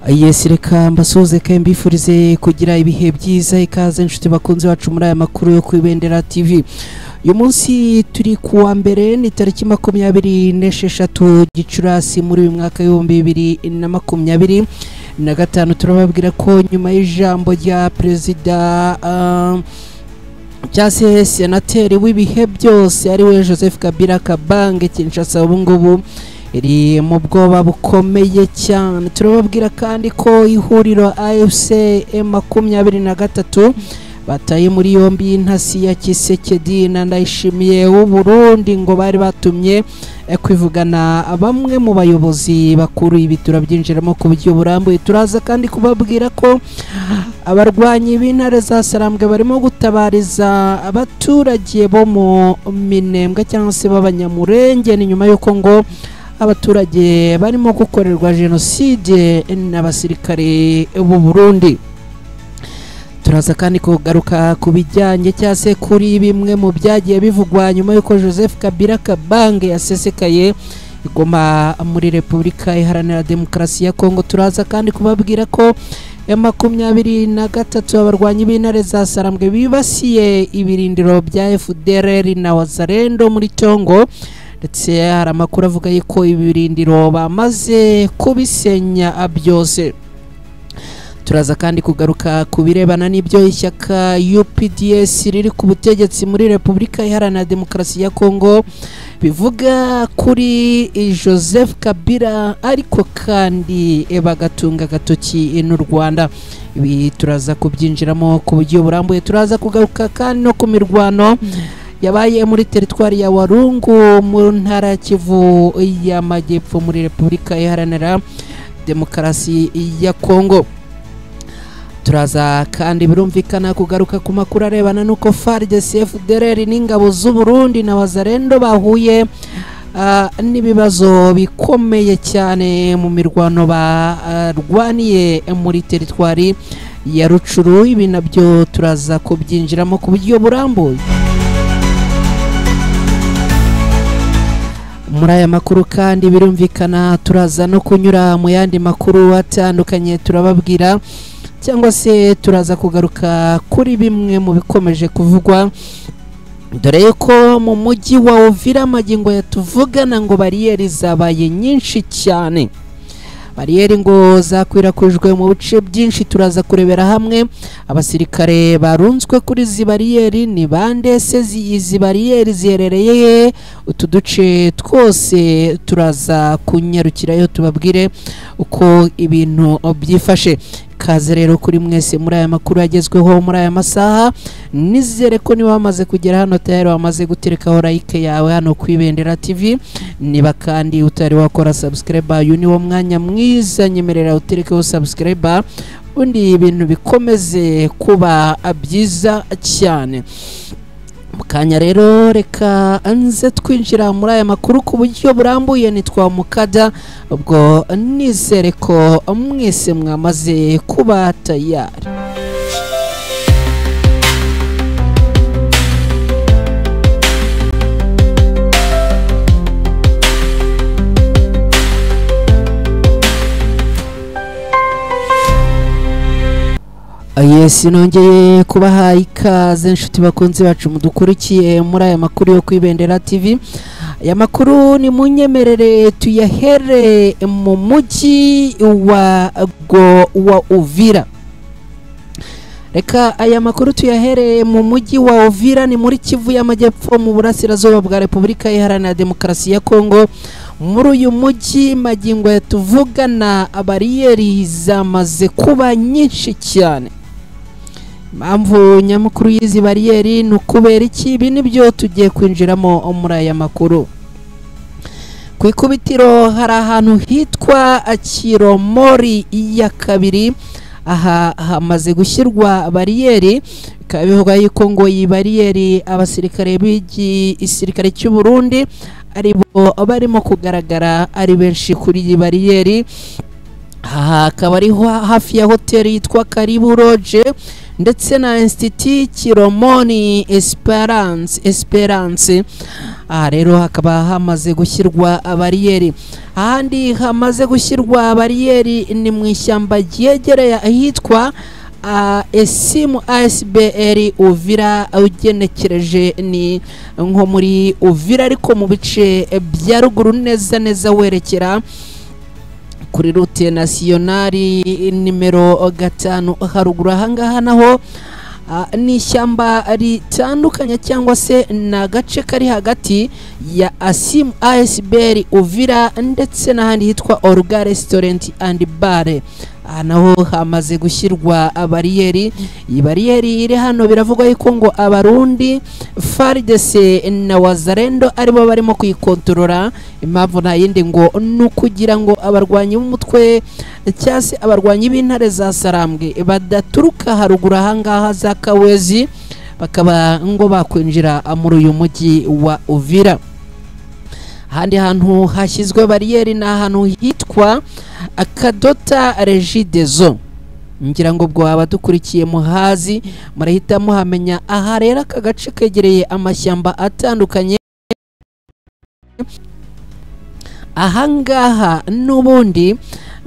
Yes, reka mbasuhuze kandi mbifurize kugira ibihe byiza. Ikaze inshuti bakunze bacu muri aya makuru yo ku Ibendera TV. Uyu munsi turi ku wa mbere, ni tariki 26 Gicurasi muri uyu mwaka w'2025. Turababwira ko nyuma y'ijambo rya perezida cyangwa se senateri w'ibihe byose ariwe Joseph Kabila Kabange, Kinshasa ubu ngubu iri mu bwoba bukomeye cyane. Turababwira kandi ko ihuriro AFC M23 bataye muri yombi intasi ya Tshisekedi na Ndayishimiye w'u Burundi ngo bari batumye kwivugana bamwe mu bayobozi bakuru. Ibi turabyinjiramo ku buryo burambuye. Turaza kandi kubabwira ko abarwanyi b'intare za Sarambwe barimo gutabariza abaturage bo mu Minembwe cyangwa se b'Abanyamurenge, ni nyuma y'uko ngo abaturage barimo gukorerwa jenoside n'abasirikare b'u Burundi. Turaza kandi kugaruka ku bijyanye cyangwa se kuri bimwe mu byagiye bivugwa nyuma y'uko Joseph Kabila Kabange yasesekaye igoma muri Repubulika Iharanira Demokarasi ya Kongo. Turaza kandi kubabwira ko M23 abarwanyi b'intare za Sarambwe bibasiye ibirindiro bya FDLR na Wazalendo muri Tongo, ndetse hari amakuru avuga yuko ibirindiro bamaze kubisenya byose. Turaza kandi kugaruka ku birebana n'ibyo ishyaka UPDS riri ku butegetsi muri Repubulika Iharanira Demokarasi ya Kongo bivuga kuri Joseph Kabila, ariko kandi bagatunga agatoki n'u Rwanda. Ibi turaza kubyinjiramo ku buryo burambuye. Turaza kugaruka kandi no ku mirwano yabaye muri teritwari ya Warungu mu ntara ya Kivu y'Amajyepfo muri Repubulika Iharanira Demokarasi ya Kongo. Turaza kandi birumvikana kugaruka ku makuru arebana n'uko FARDC, FDLR n'ingabo z'u Burundi na Wazalendo bahuye n'ibibazo bikomeye cyane mu mirwano barwaniye muri teritwari ya Rucuru. Ibi nabyo turaza kubyinjiramo ku buryo burambuye. Muri aya makuru kandi birumvikana turaza no kunyura mu yandi makuru atandukanye, turababwira cyangwa se turaza kugaruka kuri bimwe mu bikomeje kuvugwa, dore ko mu mujyi wa Uvira magingo yatuvugana ngo bariyeri zabaye nyinshi cyane. Bariyeri ngo zakwirakwijwe mu bice byinshi. Turaza kurebera hamwe abasirikare barunzwe kuri izi bariyeri ni bande, se izi bariyeri ziherereye he? Utu duce twose turaza kunyarukirayo tubabwire uko ibintu byifashe. Kaze rero kuri mwese muri aya makuru yagezweho muri aya masaha. Nizere ko niba wamaze kugera hano tayari wamaze guterekaho like yawe hano ku Ibendera TV. Niba kandi utari wakora subscribe, uyu ni wo mwanya mwiza, nyemerera uterekaho subscribe undi ibintu bikomeze kuba byiza cyane. Mukanya rero reka nze twinjira muri aya makuru ku buryo burambuye. Nitwa Mukada, ubwo nizere ko mwese mwamaze kuba tayari. Yes, nongeye kubaha ikaze inshuti bakunzi bacu mudukurikiye muri aya makuru yo ku Ibendera TV. Aya makuru ni munyemerere tuyahere mu mujyi wa Uvira. Reka aya makuru tuyahere mu mujyi wa Uvira, ni muri Kivu y'Amajyepfo mu burasirazuba bwa Repubulika Iharanira Demokarasi ya Kongo. Muri uyu mujyi magingo yatuvugana bariyeri zamaze kuba nyinshi cyane. Impamvu nyamukuru y'izi bariyeri ni ukubera iki? Ibi nibyo tugiye kwinjiramo muri aya makuru. Ku ikubitiro hari ahantu hitwa Kiromori ya kabiri, aha hamaze gushyirwa bariyeri. Bikaba bivugwa yuko ngo iyi bariyeri abasirikare b'igisirikare cy'u Burundi aribo barimo kugaragara ari benshi kuri iyi bariyeri. Aha akaba ari hafi ya hoteli yitwa Karibu Lodge ndetse na Institut Kiromoni Esperance. Aha rero hakaba hamaze gushyirwa bariyeri. Ahandi hamaze gushyirwa bariyeri ni mu ishyamba ryegereye ahitwa Esimu ASBR Uvira, ugenekereje ni nko muri Uvira ariko mu bice bya ruguru neza neza werekera kuri route nationale nimero 5 haruguru. Ahangaha naho ni ishyamba ritandukanye cyangwa se ni agace kari hagati ya Asimu ASBR Uvira ndetse n'ahandi hitwa Orga Restaurant and Bar. Aha naho hamaze gushyirwa bariyeri. Iyi bariyeri iri hano biravugwa yuko ngo Abarundi, FARDC na Wazalendo aribo barimo kuyikontorora. Impamvu nta yindi ngo ni ukugira ngo abarwanyi b'umutwe cyangwa se abarwanyi b'intare za Sarambwe badaturuka haruguru ahangaha za Kawezi bakaba ngo bakwinjira muri uyu mujyi wa Uvira. Ahandi hantu hashyizwe bariyeri ni ahantu hitwa Akadota Regideso. Ngira ngo ubwo abadukurikiye muhazi murahita muhamenya. Aha rero aka gace kegereye amashyamba atandukanye. Ahangaha n'ubundi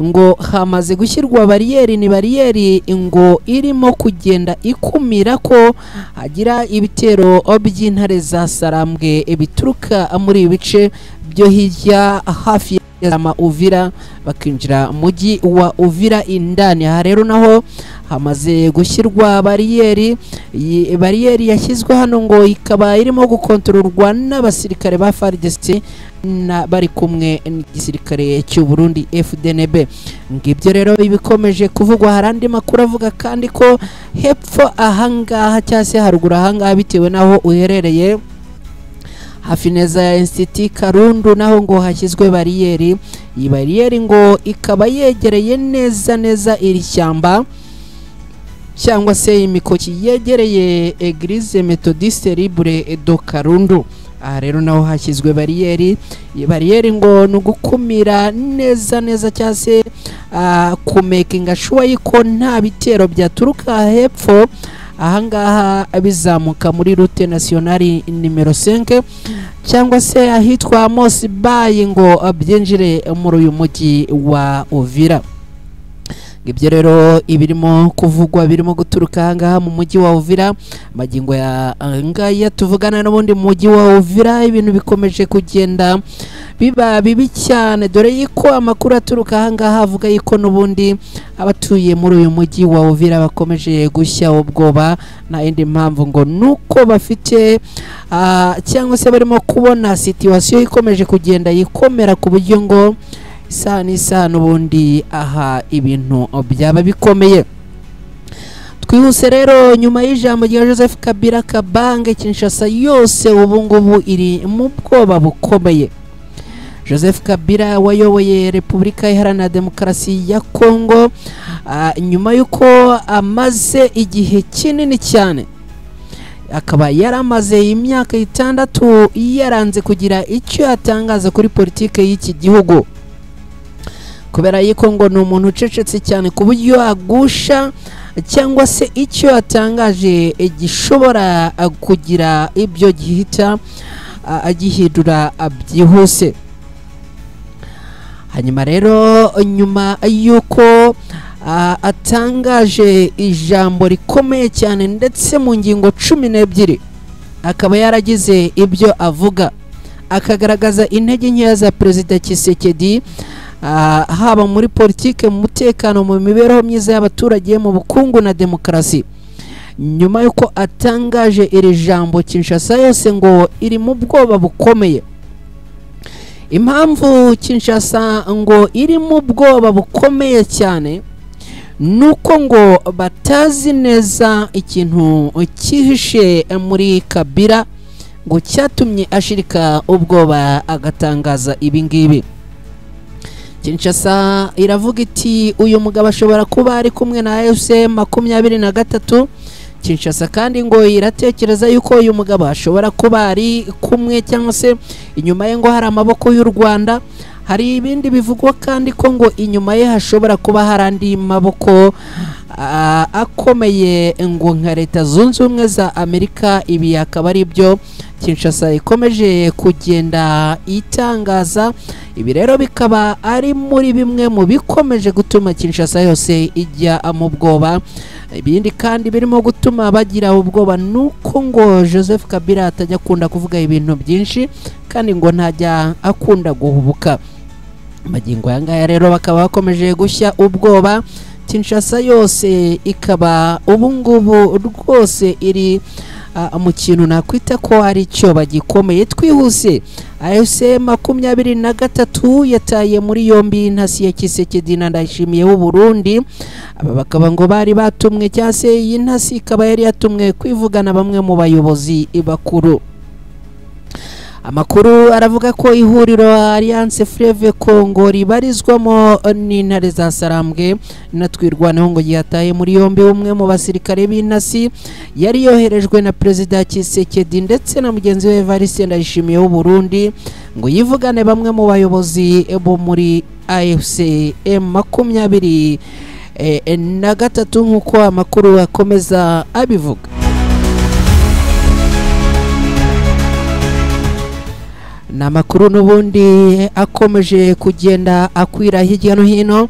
ngo hamaze gushyirwa bariyeri. Ni bariyeri ngo irimo kugenda ikumira ko hagira ibitero by'intare za Sarambwe bituruka muri ibi bice byo hirya hafi ya Uvira bakinjira mujyi wa Uvira indani. Aha rero naho hamaze gushyirwa bariyeri. Iyi bariyeri yashyizwe hano ngo ikaba irimo gukontororwa n'abasirikare ba FARDC na bari kumwe n'igisirikare cy'u Burundi FDNB. Ngibyo rero ibikomeje kuvugwa. Hari andi makuru avuga kandi ko hepfo ahangaha cyangwa se haruguru ahangaha bitewe naho uherereye hafi neza ya Institut Karundu naho ngo hashyizwe bariyeri. Iyi bariyeri ngo ikaba yegereye neza neza iri shyamba cyangwa se imikoki yegereye Eglise Methodiste Libre do Karundu. Aha rero naho hashyizwe bariyeri. Iyi bariyeri ngo ni ugukumira neza neza cyangwa se kumekinga sure yuko nta bitero byaturuka hepfo ahangaha bizamuka muri route nationale nimero 5 cyangwa se ahitwa Mosi Bay ngo byinjire muri uyu mujyi wa Uvira. Ibyo rero ibirimo kuvugwa birimo guturuka ahangaha mu mujyi wa Uvira. Magingo ya ngaya tuvugana n'ubundi mu mujyi wa Uvira ibintu bikomeje kugenda biba bibi cyane, dore yuko amakuru aturuka ahangaha avuga yuko n'ubundi abatuye muri uyu mujyi wa Uvira bakomeje gushya ubwoba. Nta yindi mpamvu ngo nuko bafite cyangwa se barimo kubona situation ikomeje kugenda yikomera ku buryo ngo isaha n'isaha n'ubundi aha ibintu byaba bikomeye. Twihuse rero nyuma y'ijambo rya Joseph Kabila Kabange, Kinshasa yose ubu ngubu iri mu bwoba bukomeye. Joseph Kabila wayoboye Repubulika Iharanira Demokarasi ya Kongo nyuma y'uko amaze igihe kinini cyane, akaba yaramaze imyaka 6 yaranze kugira icyo yatangaza kuri politike y'iki gihugu, kubera yuko ngo ni umuntu ucecetse cyane ku buryo agusha cyangwa se icyo yatangaje gishobora kugira ibyo gihita agihindura byihuse. Hanyuma rero nyuma yuko atangaje ijambo rikomeye cyane ndetse mu ngingo 12 akaba yaragize ibyo avuga, akagaragaza intege nkeya za Perezida Tshisekedi haba muri politike, mu mutekano, mu mibereho myiza y'abaturage, mu bukungu na demokarasi. Nyuma yuko atangaje iri jambo, Kinshasa yose ngo iri mu bwoba bukomeye. Impamvu Kinshasa ngo iri mu bwoba bukomeye cyane nuko ngo batazi neza ikintu cyihishe muri Kabila ngo cyatumye ashirika ubwoba agatangaza ibi ngibi. Kinshasa iravuga iti uyu mugabo ashobora kuba ari kumwe na AFC 23. Kinshasa kandi ngo iratekereza yuko uyu mugabo ashobora kuba ari kumwe cyangwa se inyuma ye ngo hari amaboko y'u Rwanda. Hari ibindi bivugwa kandi ko ngo inyuma ye hashobora kuba hari andi maboko akomeye ngo nka Leta Zunze Ubumwe za Amerika. Ibi akaba ari byo Kinshasa ikomeje kugenda itangaza. Ibi rero bikaba ari muri bimwe mu bikomeje gutuma Kinshasa yose ijya mu bwoba. Ibindi kandi birimo gutuma bagira ubwoba nuko ngo Joseph Kabila atajya akunda kuvuga ibintu byinshi, kandi ngo ntajya akunda guhubuka. Magingo aya ngaya rero bakaba bakomeje gushya ubwoba. Kinshasa yose ikaba ubu ngubu rwose iri mu kintu nakwita ko ari cyo bagikomeye. Twihuse, AFC 23 yataye muri yombi intasi ya Tshisekedi na Ndayishimiye w'u Burundi. Aba bakaba ngo bari batumwe, cyangwa se iyi ntasi ikaba yari yatumwe kwivugana bamwe mu bayobozi bakuru. Amakuru aravuga ko ihuriro Alliance Fleuve Congo ribarizwamo n'intare za Sarambwe na Twirwaneho ngo yataye muri yombi umwe mu basirikare b'intasi yari yoherejwe na Perezida Tshisekedi ndetse na mugenzi we Evariste Ndayishimiye w'u Burundi ngo yivugane bamwe mu bayobozi bo muri AFC M23 nk'uko amakuru akomeza abivuga. Na makuru n'ubundi akomeje kugenda akwira hirya no hino.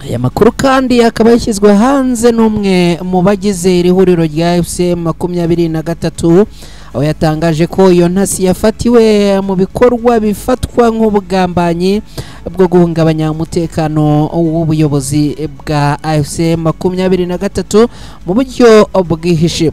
Aya makuru kandi akaba yashyizwe hanze n'umwe mu bagize iri huriro rya AFC 23, aho yatangaje ko iyo ntasi yafatiwe mu bikorwa bifatwa nk'ubugambanyi bwo guhungabanya umutekano w'ubuyobozi bwa AFC 23 mu buryo bwihishe.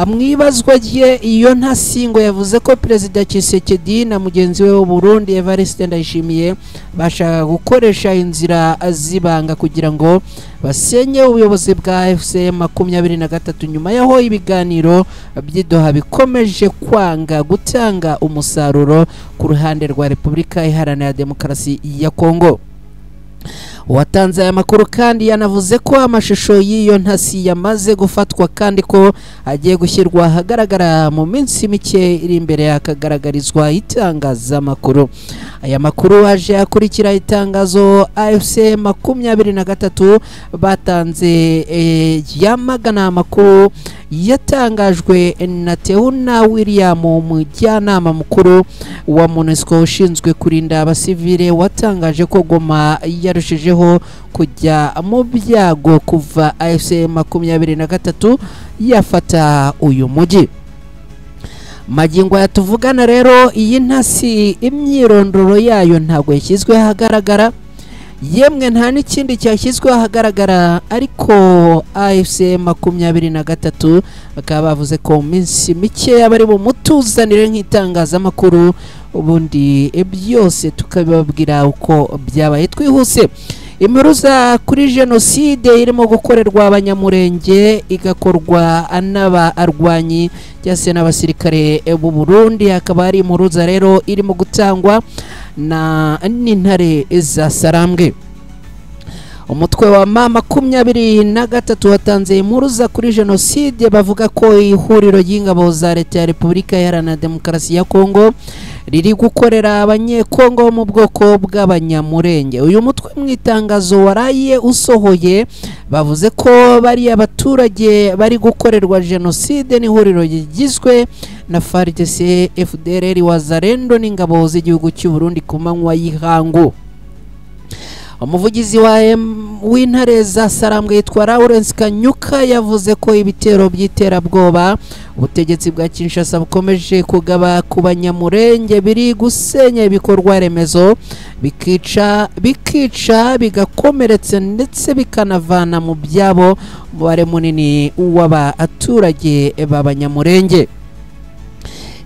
Mwibazwa rye iyo ntasi ngo yavuze ko Perezida Tshisekedi na mugenzi we w'u Burundi Evariste Ndayishimiye bashaka gukoresha inzira zibanga kugira ngo basenye ubuyobozi bwa AFC 23 nyuma yaho ibiganiro by'idoha bikomeje kwanga gutanga umusaruro ku ruhande rwa Repubulika Iharanira Demokarasi ya Kongo. Uwatanze aya makuru kandi yanavuze ko amashusho y'iyo ntasi yamaze gufatwa kandi ko agiye gushyirwa ahagaragara mu minsi mike iri imbere, akagaragarizwa itangazamakuru. Aya makuru aje akurikira itangazo AFC 23 batanze yamagana amakuru yatangajwe na Teuna William, umujyanama mukuru wa MONUSCO ushinzwe kurinda abasivile, watangaje ko Goma yarushijeho kujya mu byago kuva AFC 23 yafata uyu mujyi. Magingo yatuvugana rero iyi ntasi imyirondoro yayo ntabwo yashyizwe ahagaragara, yemwe nta n'ikindi cyashyizwe ahagaragara, ariko AFC 23 bakaba bavuze ko mu minsi mike bari bumutuzanire nk'itangazamakuru, ubundi byose tukabibabwira uko byabaye. Twihuse, impuruza kuri jenoside irimo gukorerwa abanyamurenge igakorwa n'abarwanyi cyangwa se n'abasirikare b'u Burundi, hakaba hari impuruza rero irimo gutangwa na n'intare za Sarambwe. Umutwe wa M23 watanze impuruza kuri jenoside bavuga ko ihuriro ry'ingabo za Leta ya Repubulika Iharanira Demokarasi ya Kongo riri gukorera abanyekongo mu bwoko bw'abanyamurenge. Uyu mutwe mu itangazo waraye usohoye bavuze ko bari abaturage bari gukorerwa jenoside n'ihuriro rigizwe na FARDC, FDLR, Wazalendo n'ingabo z'igihugu cy'u Burundi ku manywa y'ihangu. Umuvugizi w'intare za Sarambwe yitwa Lawrence Kanyuka yavuze ko ibitero by'iterabwoba ubutegetsi bwa Kinshasa bukomeje kugaba ku banyamurenge biri gusenya ibikorwa remezo, bikica bigakomeretsa ndetse bikanavana mu byabo umubare munini w'abaturage b'abanyamurenge.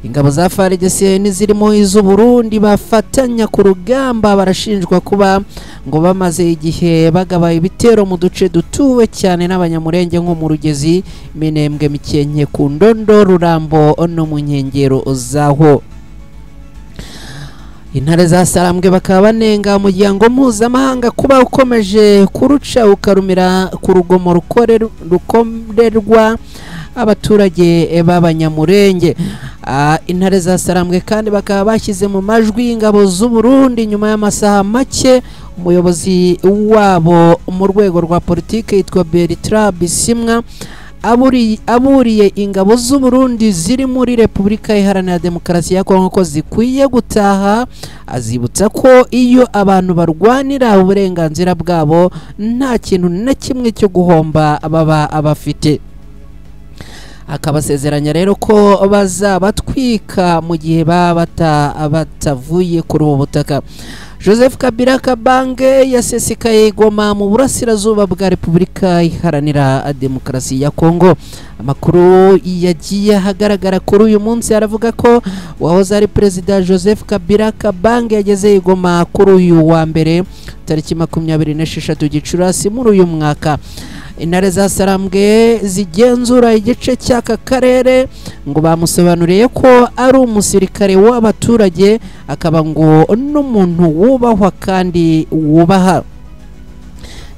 Ingabo za FARDC n'izirimo iz'u Burundi bafatanya ku rugamba barashinjwa kuba ngo bamaze igihe bagaba ibitero mu duce dutuwe cyane n'abanyamurenge nko mu Rugezi, Minembwe, Mikenke, ku Ndondo, Rurambo no mu nkengero zaho. Intare za Sarambwe bakaba banenga umuryango mpuzamahanga kuba ukomeje kuruca ukarumira ku rugomo rukorerwa abaturage b'abanyamurenge. Intare za Sarambwe kandi bakaba bashyize mu majwi ingabo z'u Burundi nyuma y'amasaha make umuyobozi wabo mu rwego rwa politike yitwa Bertrand Bisimwa aburiye ingabo z'u Burundi ziri muri Repubulika Iharanira Demokarasi ya Kongo ko zikwiye gutaha, azibutsa ko iyo abantu barwanira uburenganzira bwabo nta kintu na kimwe cyo guhomba baba abafite. Akabasezeranya rero ko bazabatwika mu gihe baba batavuye kuri ubu butaka. Joseph Kabila Kabange yasesekaye Goma mu burasirazuba bwa Repubulika Iharanira Demokarasi ya Kongo. Amakuru yagiye ahagaragara kuri uyu munsi aravuga ko wahoze ari Perezida Joseph Kabila Kabange yageze i Goma kuri uyu wa mbere tariki 26 Gicurasi muri uyu mwaka. Intare za Sarambwe zigenzura igice cy'aka karere ngo bamusobanuriye ko ari umusirikare w'abaturage, akaba ngo n'umuntu wubahwa kandi wubaha.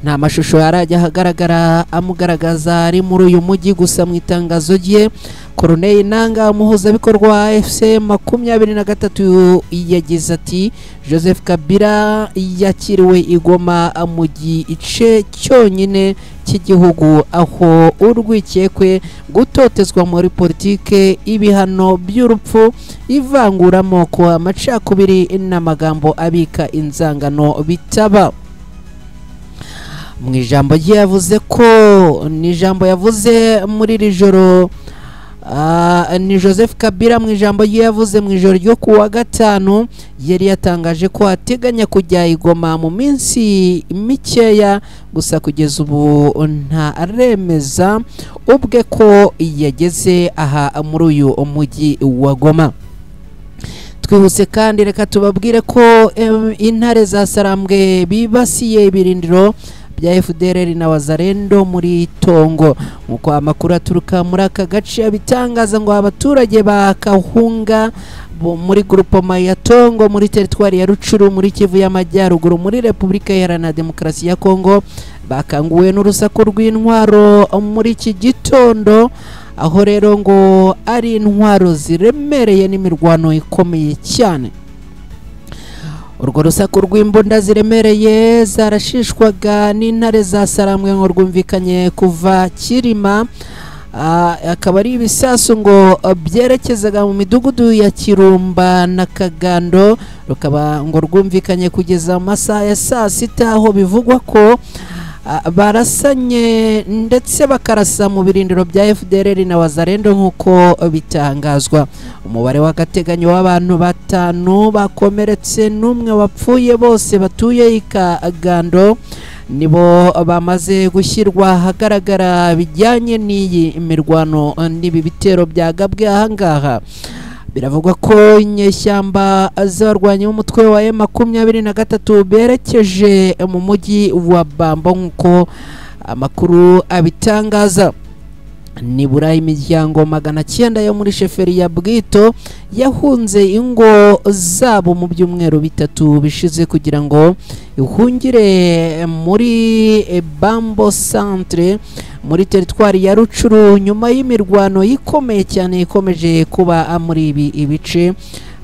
Nta mashusho yarajya ahagaragara amugaragaza ari muri uyu mujyi, gusa mu itangazo rye Corneille Nanga umuhuzabikorwa wa AFC 23 yagize ati Joseph Kabila yakiriwe i Goma mu gice cyonyine cy'igihugu aho urwikekwe, gutotezwa muri politike, ibihano by'urupfu, ivanguramoko, amacakubiri n'amagambo abika inzangano bitaba. Mu ijambo rye yavuze ko ni ijambo yavuze muri iri joro, ni Joseph Kabila mu ijambo rye yavuze mu ijoro ryo kuwa gatanu yari yatangaje ko ateganya kujya i Goma mu minsi mikeya, gusa kugeza ubu ntaremeza ubwe ko yageze aha muri uyu mujyi wa Goma. Twihuse kandi reka tubabwire ko intare za Sarambwe bibasiye ibirindiro bya FDLR na Wazalendo muri Tongo. Nkuko amakuru aturuka muri aka gace abitangaza, ngo abaturage ba Kahunga muri groupement ya Tongo muri teritwari ya Rucuru muri Kivu y'Amajyaruguru muri Repubulika Iharanira Demokarasi ya Kongo bakanguwe n'urusaku rw'intwaro muri iki gitondo, aho rero ngo ari intwaro ziremereye n'imirwano ikomeye cyane. Urwo rusaku rw'imbunda ziremereye zarashishwaga n'intare za Sarambwe ngo rwumvikanye kuva Kirima, akaba ari ibisasu ngo byerekezaga mu midugudu ya Kirumba na Kagando, rukaba ngo rwumvikanye kugeza amasaha ya saa sita, aho bivugwa ko barasanye ndetse bakarasa mu birindiro bya FDLR na Wazalendo nk'uko bitangazwa. Umubare w'agateganyo w'abantu 5 bakomeretse n'umwe wapfuye, bose batuye i Kagando nibo bamaze gushyirwa ahagaragara bijyanye n'iyi mirwano n'ibi bitero byagabwe ahangaha. Biravugwa ko inyeshyamba z'abarwanyi b'umutwe wa M23 berekeje mu mujyi wa Bambo nk'uko amakuru abitangaza. Nibura imiryango 900 yo muri sheferi ya Bwito yahunze ingo zabo mu byumweru 3 bishize kugira ngo ihungire muri Bambo Centre muri teritwari ya Rucuru nyuma y'imirwano ikomeye cyane ikomeje kuba muri ibi ibice.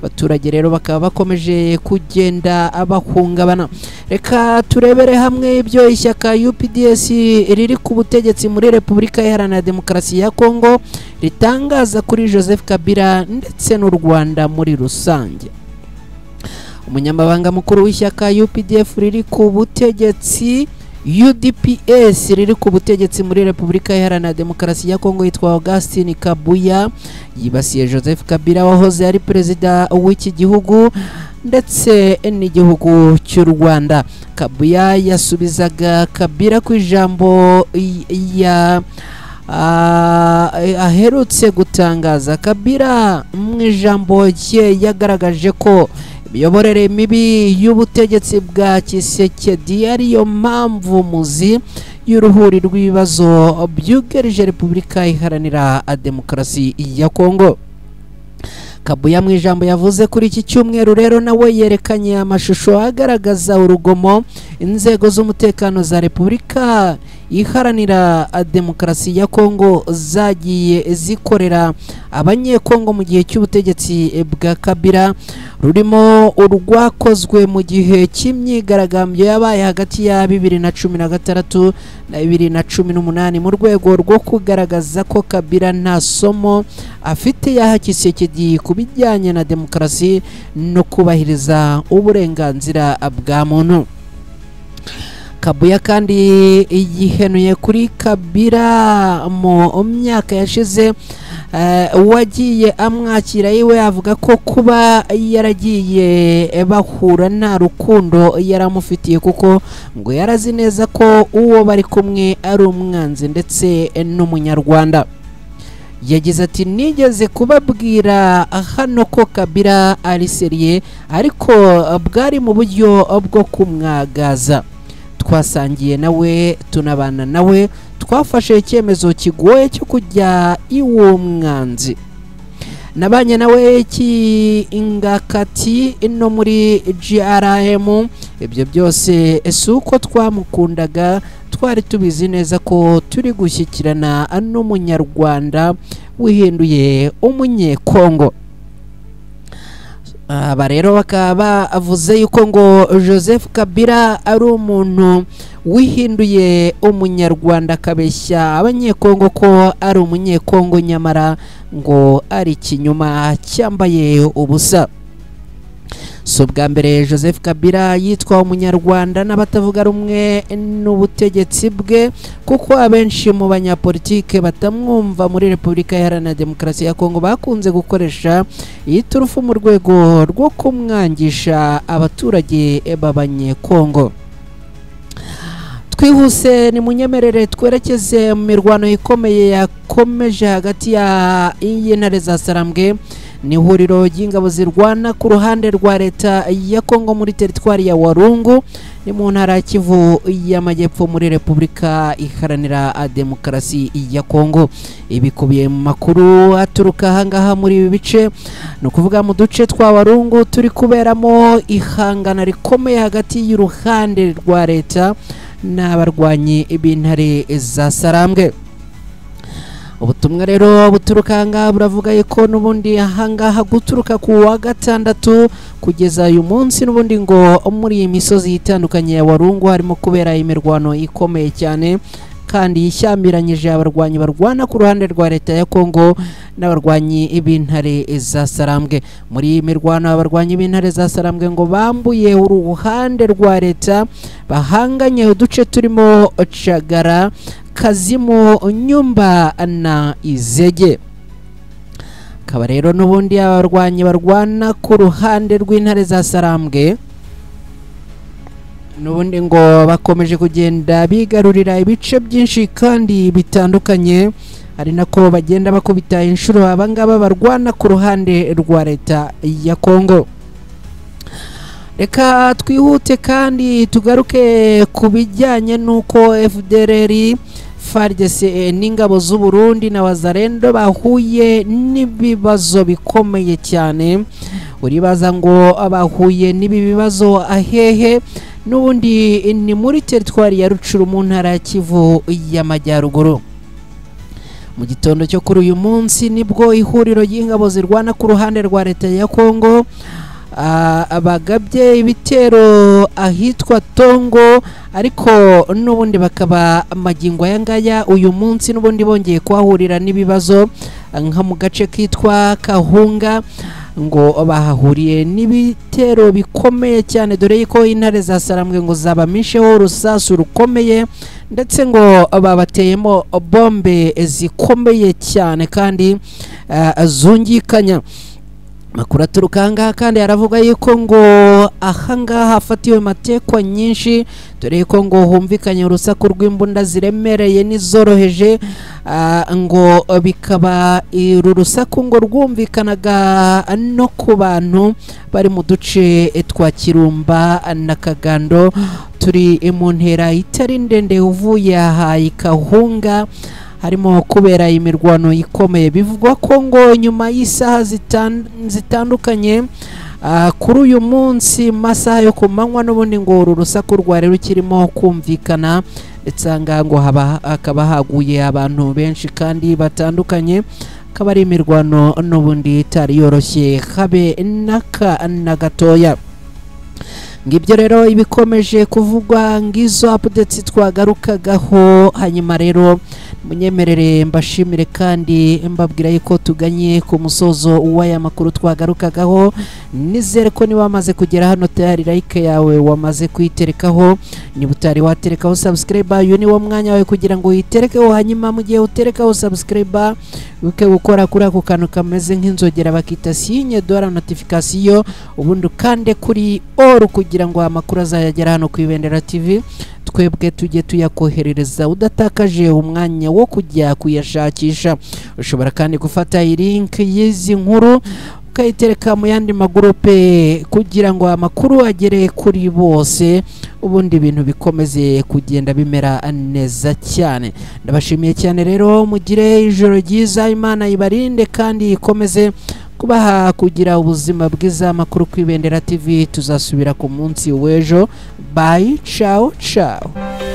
Abaturage rero bakaba bakomeje kugenda abahungabana. Reka turebere hamwe ibyo ishyaka UPDS riri ku butegetsi muri Repubulika Iharanira Demokarasi ya Kongo ritangaza kuri Joseph Kabila ndetse n'u Rwanda muri rusange. Umunyamabanga mukuru w'ishyaka UPDF riri ku butegetsi UDPS riri ku butegetsi muri Repubulika Iharanira Demokarasi ya Kongo yitwa Augustin Kabuya yibasiye Joseph Kabila wahoze ari perezida w'iki gihugu ndetse n'igihugu cy'u Rwanda. Kabuya yasubizaga Kabila ku ijambo ya aherutse gutangaza. Kabila mu ijambo rye yagaragaje ko imiyoborere mibi y'ubutegetsi bwa Tshisekedi ariyo mpamvu muzi y'uruhuri rw'ibibazo byugarije Repubulika Iharanira Demokarasi ya Kongo. Kabuya mu ijambo yavuze kuri iki cyumweru rero nawe yerekanye amashusho agaragaza urugomo inzego z'umutekano za Repubulika Iharanira Demokarasi ya Kongo zagiye zikorera Abanyekongo mu gihe cy'ubutegetsi bwa Kabila, rurimo urwakozwe mu gihe cy'imyigaragambyo yabaye hagati ya 2016 na 2018 mu rwego rwo kugaragaza ko Kabila nta somo afite yaha Tshisekedi ku bijyanye na demokarasi no kubahiriza uburenganzira bwa muntu. Kabuya kandi yihenuye kuri Kabila mu myaka yashize wagiye amwakira iwe, avuga ko kuba yaragiye bahura nta rukundo yaramufitiye, kuko ngo yarazi neza ko uwo bari kumwe ari umwanzi ndetse n'umunyarwanda. Yagize ati nigeze kubabwira hano ko Kabila ari seriye, ariko bwari mu buryo bwo kumwagaza. Twasangiye nawe tunabana nawe, twafashe icyemezo kigoye cyo kujya iwo mwanzi. Nabanye nawe ingakati no muri GRM, ibyo byose si uko twamukundaga, twari tubizi neza ko turi gushyikirana n'umunyarwanda wihinduye umunyekongo. Aba rero bakaba bavuze yuko ngo Joseph Kabila ari umuntu wihinduye umunyarwanda akabeshya Abanyekongo ko ari umunyekongo, nyamara ngo ari ikinyoma cyambaye ubusa. Si ubwa mbere Joseph Kabila yitwa umunyarwanda n'abatavuga rumwe n'ubutegetsi bwe, kuko abenshi mu banyapolitike batamwumva muri Repubulika Iharanira Demokarasi ya Kongo bakunze gukoresha iyi turufu mu rwego rwo kumwangisha abaturage b'Abanyekongo. Twihuse ni munyemerere twerekeze mu mirwano ikomeye yakomeje hagati ya y'intare za Sarambwe ni ihuriro ry'ingabo zirwana ku ruhande rwa leta ya Kongo muri teritwari ya Warungu ni mu ntara ya Kivu y'Amajyepfo muri Repubulika Iharanira Demokarasi ya Kongo. Ibikubiye mu makuru aturuka ahangaha muri ibi bice, ni ukuvuga mu duce twa Warungu turi kuberamo ihangana rikomeye hagati y'uruhande rwa leta n'abarwanyi b'intare za Sarambwe. Ubutumwa rero buturuka ahangaha buravuga yuko n'ubundi ahangaha guturuka ku wa gatandatu kugeza uyu munsi n'ubundi ngo muri iyi misozi itandukanye ya Warungu harimo kubera imirwano ikomeye cyane kandi yishyamiranyije abarwanyi barwana ku ruhande rwa leta ya Kongo n'abarwanyi b'intare za Sarambwe. Muri iyi mirwano abarwanyi b'intare za Sarambwe ngo bambuye uruhande rwa leta bahanganye uduce turimo Cagara, Kazimu, Nyumba na Izege. Akaba rero n'ubundi abarwanyi barwana ku ruhande rw'intare za Sarambwe n'ubundi ngo bakomeje kugenda bigarurira ibice byinshi kandi bitandukanye, ari nako bagenda bakubita inshuro abangaba barwana ku ruhande rwa leta ya Kongo. Reka twihute kandi tugaruke ku bijyanye n'uko FDLR, FARDC n'ingabo z'u Burundi na Wazalendo bahuye n'ibibazo bikomeye cyane. Uribaza ngo bahuye n'ibi bibazo ahehe? N'ubundi ni muri teritwari ya Rucuru mu ntara ya Kivu y'Amajyaruguru. Mu gitondo cyo kuri uyu munsi nibwo ihuriro ry'ingabo zirwana ku ruhande rwa leta ya Kongo bagabye ibitero ahitwa Tongo, ariko n'ubundi bakaba amagingo aya ngaya uyu munsi n'ubundi bongeye kuhahurira n'ibibazo nka mu gace kitwa Kahunga, ngo bahahuriye n'ibitero bikomeye cyane, dore ko intare za Sarambwe ngo zabamisheho urusasu rukomeye ndetse ngo babateyemo bombe zikomeye cyane kandi zungikanya. Makuru aturuka ahangaha kandi aravuga yuko ngo ahangaha hafatiwe matekwa nyinshi, dore ko ngo humvikanye urusaku rw'imbunda ziremereye n'izoroheje, ngo bikaba uru rusaku ngo rwumvikanaga no ku bantu bari mu duce twa Kirumba na Kagando turi mu ntera itari ndende uvuye aha Kahunga, harimo kubera imirwano ikomeye. Bivugwa ko ngo nyuma y'isaha zitandukanye kuri uyu munsi masaha yo ku manywa n'ubundi ngo uru rusaku rwari rukirimo kumvikana Ndetse aha ngaha ngo hakaba haguye abantu benshi kandi batandukanye, akaba ari imirwano n'ubundi itari yoroshye habe n'aka na gatoya. Ngibyo rero ibikomeje kuvugwa, ngizo updates twagarukagaho. Hanyuma rero munyemerere mbashimire kandi mbabwira yuko tuganye ku musozo w'aya makuru twagarukagaho. Nizere ko niba wamaze kugera hano tayari like yawe wamaze kuyiterekaho. Niba utari waterekaho subscribe, uyu ni wo mwanya wawe kugira ngo uyiterekeho. Hanyuma mu gihe uterekaho subscribe, wibuke gukora kuri ako kantu kameze nk'inzogera bakita signe de la notification, ubundi ukande kuri all kugira ngo amakuru azayagera hano ku Ibendera TV, twebwe tujye tuyakoherereza udatakaje umwanya wo kujya kuyashakisha. Ushobora kandi gufata iyi link y'izi nkuru ukayitereka mu yandi magurupe kugira ngo amakuru agere kuri bose, ubundi ibintu bikomeze kugenda bimera neza cyane. Ndabashimiye cyane rero, mugire ijoro ryiza, Imana ibarinde kandi ikomeze kubaha kugira ubuzima bwiza. Amakuru ku Ibendera TV tuzasubira ku munsi w'ejo. Bye, ciao ciao.